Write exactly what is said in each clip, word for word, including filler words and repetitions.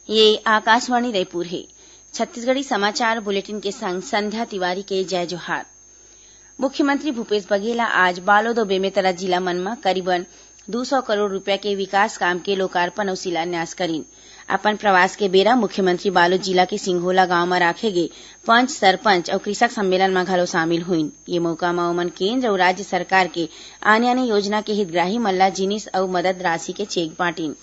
ये आकाशवाणी रायपुर हे। छत्तीसगढ़ी समाचार बुलेटिन के संग संध्या तिवारी के जय जोहार। मुख्यमंत्री भूपेश बघेल ह आज बालोद अउ बेमेतरा जिला मन म करीबन दू सौ करोड़ रुपया के विकास काम के लोकार्पण अउ शिलान्यास करीन। अपन प्रवास के बेरा मुख्यमंत्री बालोद जिला के सिंघोला गांव म राखे गे पंच, सरपंच अउ कृषक सम्मेलन म घलो शामिल होइन। ये मौका म ओमन केंद्र अउ राज्य सरकार के आने-आने योजना के हितग्राही मन ल जिनिस अउ मदद राशि के चेक बांटिन।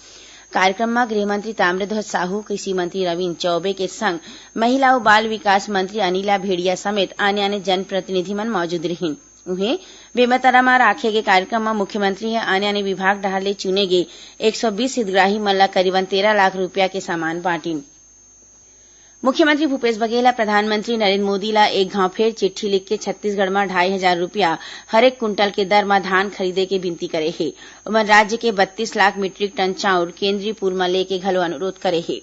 कार्यक्रम म गृह मंत्री ताम्रध्वज साहू, कृषि मंत्री रविंद्र चौबे के संग महिला अउ बाल विकास मंत्री अनिला भेड़िया समेत आने-आने जनप्रतिनिधि मन मौजूद रिहीन। उहें, बेमेतरा म राखे गे कार्यक्रम म मुख्यमंत्री ह आने-आने विभाग डहार ले चुने गे एक सौ बीस हितग्राही मन ल करीबन तेरह लाख रुपया के सामान बांटिन। मुख्यमंत्री भूपेश बघेल ह प्रधानमंत्री नरेंद्र मोदी ल एक घांव फेर चिट्ठी लिख के छत्तीसगढ़ म ढाई हजार रुपया हरेक कुंटल के दर म धान खरीदे के विनती करे हे। ओमन राज्य के बत्तीस लाख मीट्रिक टन चाउर केंद्रीय पूल म लेके घलो अनुरोध करे हे।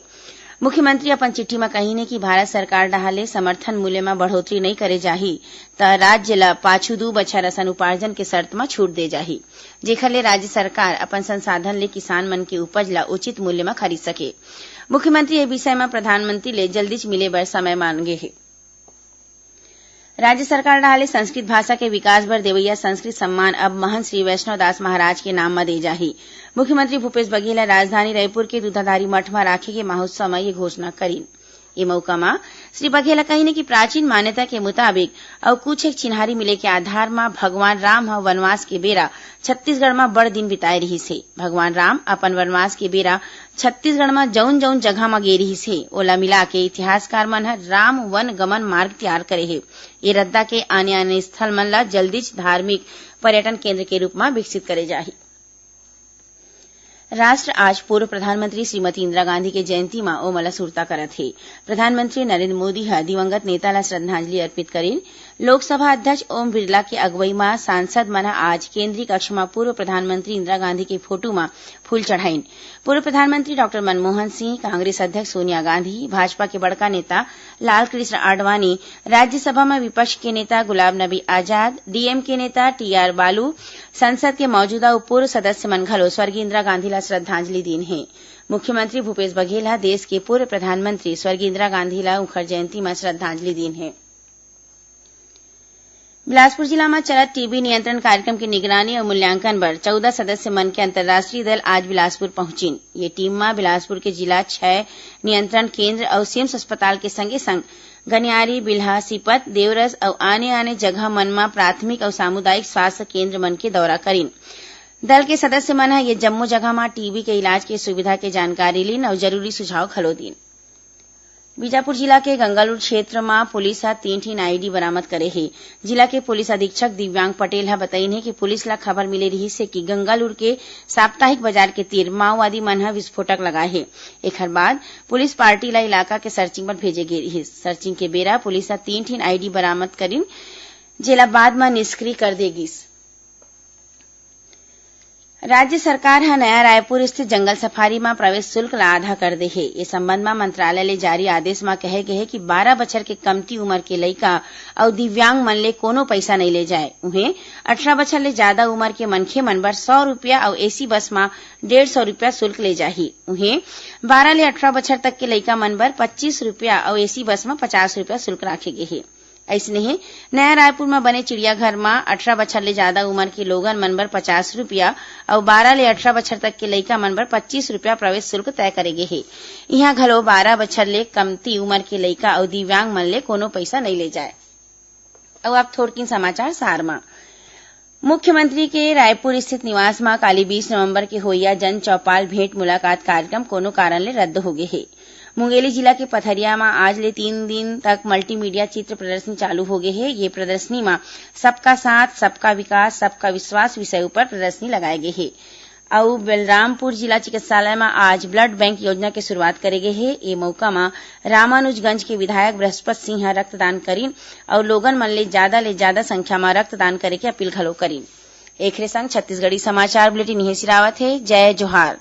मुख्यमंत्री अपन चिट्ठी म कहिन हे कि भारत सरकार डहार ले समर्थन मूल्य म बढ़ोतरी नइ करे जाही, त राज्य ल पाछू दू बछर असन उपार्जन के शर्त म छूट दे जाही, जेखर ले राज्य सरकार अपन संसाधन ले किसान मन के उपज ल उचित मूल्य म खरीद सके। मुख्यमंत्री ए विषय म प्रधानमंत्री ले जल्दीच मिले बर समय मांगे हे। राज्य सरकार डहार ले संस्कृत भाषा के विकास बर देवइया संस्कृत सम्मान अब महंत श्री वैष्णव दास महाराज के नाम म दे जाही। मुख्यमंत्री भूपेश बघेल ह राजधानी रायपुर के दूधाधारी मठ म राखे गे महोत्सव म ये घोषणा करीन। ए मौका म श्री बघेल ह कहिन कि प्राचीन मान्यता के मुताबिक अउ कुछ एक चिन्हारी मिले के आधार म भगवान राम ह वनवास के बेरा छत्तीसगढ़ म बड़ दिन बिताए रिहिस हे। भगवान राम अपन वनवास के बेरा छत्तीसगढ़ म जउन-जउन जगह म गे रिहिस हे, ओला मिलाके इतिहासकार मन ह राम वन गमन मार्ग तियार करे हे। ये रद्दा के आने-आने स्थल मन ल जल्दीच धार्मिक पर्यटन केंद्र के रूप म विकसित करे जाही। राष्ट्र आज पूर्व प्रधानमंत्री श्रीमती इंदिरा गांधी के जयंती म ओमन ल सुरता करत हे। प्रधानमंत्री नरेंद्र मोदी ह दिवंगत नेता ल श्रद्धांजलि अर्पित करिन। लोकसभा अध्यक्ष ओम बिरला के अगुवई म सांसद मन ह आज केंद्रीय कक्ष म पूर्व प्रधानमंत्री इंदिरा गांधी के फोटो म फूल चढ़ाइन। पूर्व प्रधानमंत्री डॉक्टर मनमोहन सिंह, कांग्रेस अध्यक्ष सोनिया गांधी, भाजपा के बड़का नेता लालकृष्ण आडवाणी, राज्यसभा म विपक्ष के नेता गुलाम नबी आजाद, डीएमके नेता टीआर बालू, संसद के मौजूदा अउ पूर्व सदस्य मन घलो स्वर्गीय इंदिरा गांधी ला श्रद्धांजलि दीन हे। मुख्यमंत्री भूपेश बघेल ह देश के पूर्व प्रधानमंत्री स्वर्गीय इंदिरा गांधी ला उंखर जयंती म श्रद्धांजलि दीन हे। बिलासपुर जिला म चलत टीबी नियंत्रण कार्यक्रम के निगरानी अउ मूल्यांकन बर चौदह सदस्य मन के अंतर्राष्ट्रीय दल आज बिलासपुर पहुंचिन। ये टीम म बिलासपुर के जिला छय नियंत्रण केंद्र अउ सिम्स अस्पताल के संगे-संग गनियारी, बिल्हा, सीपत, देवरस अउ आने-आने जगह मन म प्राथमिक अउ सामुदायिक स्वास्थ्य केंद्र मन के दौरा करिन। दल के सदस्य मन ह ये जम्मो जगह म टीबी के इलाज के सुविधा के जानकारी लीन अउ जरूरी सुझाव घलो दीन। बीजापुर जिला के गंगालूर क्षेत्र म पुलिस ह तीन ठिन आईडी बरामद करे हे। जिला के पुलिस अधीक्षक दिव्यांग पटेल ह बतईन हे कि पुलिस ला खबर मिले रिहिस हे कि गंगालूर के साप्ताहिक बाजार के तीर माओवादी मन ह विस्फोटक लगाए हे। एखर बाद पुलिस पार्टी ला इलाका के सर्चिंग बर भेजे गे रिहिस। सर्चिंग के बेरा पुलिस ह तीन ठिन आईडी बरामद करिन, जेला बाद म निष्क्रिय कर दे गिस। राज्य सरकार ह नया रायपुर स्थित जंगल सफारी म प्रवेश शुल्क ला आधा कर दे हे। ए संबंध म मंत्रालय ले जारी आदेश म कहे गे हे कि बारह बछर के कमती उमर के लइका अउ दिव्यांग मन ले कोनो पइसा नइ ले जाए। उहें, अठारह बछर ले जादा उमर के मनखे मन बर सौ रुपया अउ एसी बस म डेढ़ सौ रुपया शुल्क ले जाही। उहें, बारह ले अठारह बछर तक के लइका मन बर पच्चीस रुपया अउ एसी बस म पचास रुपया शुल्क राखे गे हे। अइसने ही नया रायपुर म बने चिड़ियाघर म अठारह बछर ले जादा उमर के लोगन मन बर पचास रुपया अउ बारह ले अठारह बछर तक के लइका मन बर पच्चीस रुपया प्रवेश शुल्क तय करे गे हे। इहां घलो बारह बछर ले कमती उमर के लइका अउ दिव्यांग मन ले कोनो पइसा नइ ले जाए। अउ अब थोरकिन समाचार सार म। मुख्यमंत्री के रायपुर स्थित निवास म काली बीस नवंबर के होइया जन चौपाल भेंट मुलाकात कार्यक्रम कोनो कारण ले रद्द होगे हे। मुंगेली जिला के पथरिया म आज ले तीन दिन तक मल्टीमीडिया चित्र प्रदर्शनी चालू होगे हे। ये प्रदर्शनी म सबका साथ, सबका विकास, सबका विश्वास विषय उपर प्रदर्शनी लगाए गे हे। अउ बलरामपुर जिला चिकित्सालय म आज ब्लड बैंक योजना के शुरुआत करे गे हे। ए मौका म रामानुजगंज के विधायक बृहस्पत सिंह ह रक्तदान करिन अउ लोगन मन ले जादा ले जादा संख्या म रक्तदान करे के अपील घलो करिन। एखरे संग छत्तीसगढ़ी समाचार बुलेटिन इहें सिरावत हे। जय जोहार।